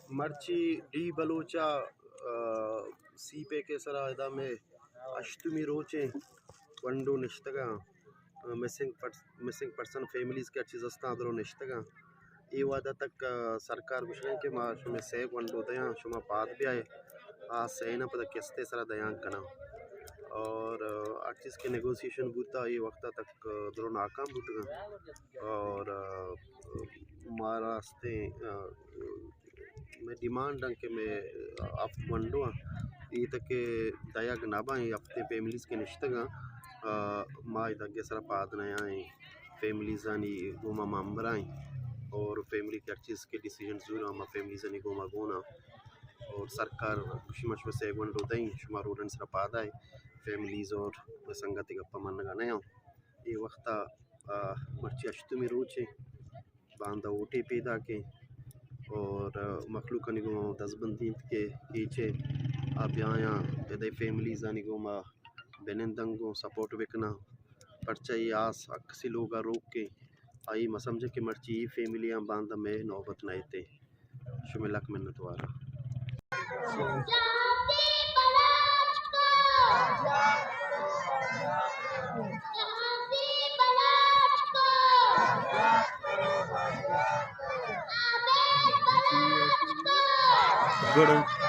مرچی ڈی بلوچ ءَ، آ، سی پیک ءِ سرا ادا مئے ہشتمی روچیں گونڈو نشتگاں، آ، مسنگ پرس-، مسنگ پرسن فیملیز کہ ہر چیز استاں درو نشتگاں۔ اے وہدہ تک، آ، سرکار گوشگاں کہ ما شمئے سئے گونڈو دیاں، شما پاد بیائے، آ سئیناں پدا قسط ءِ سرا دیان کناں۔ اور، آ، ہر چیز کہ نیگوسیشن بوتا، اے وقت تک، آ، درو ناکام بوتگاں۔ اور، آ، مارا استیں، آ، مئے ڈیمانڈ اں کہ مئے ہفت گونڈو اں، اے تک کہ دئیگ نہ باں، اے ہفتیں فیملیز کہ نشتگاں، آ، ما اے دگہ سرا پاد نیائیں، فیملیزانی گوما ما ہمبراہیں اور فیملی کہ ہر چیز کہ ڈیسیژن زوراں، ما فیملیزانی گوما گوناں۔ اور سرکار گوشی ما شمئے سئے گونڈو دئیں، شما روڈانی سرا پاد آئے، فیملیز اور سنگت گپا منگا نیاں۔ اے وقتا، آ، مرچی ہشتمی روچ ایں، باندا ووٹے پیداک ایں اور، آ، مخلوقانی گوما دزبندی انت کہ کیچ ءَ آ بیایاں، ادے فیملیزانی گوما بننداں گوں سپورٹ بکناں، پرچا اے آس ہر کسی لوگا روک ایں۔ آئی ما سمجھاں کہ مرچی اے فیملیاں باندا مئے نوبت نئیت ایں۔ شمئے لک منتوار آں۔ گڑا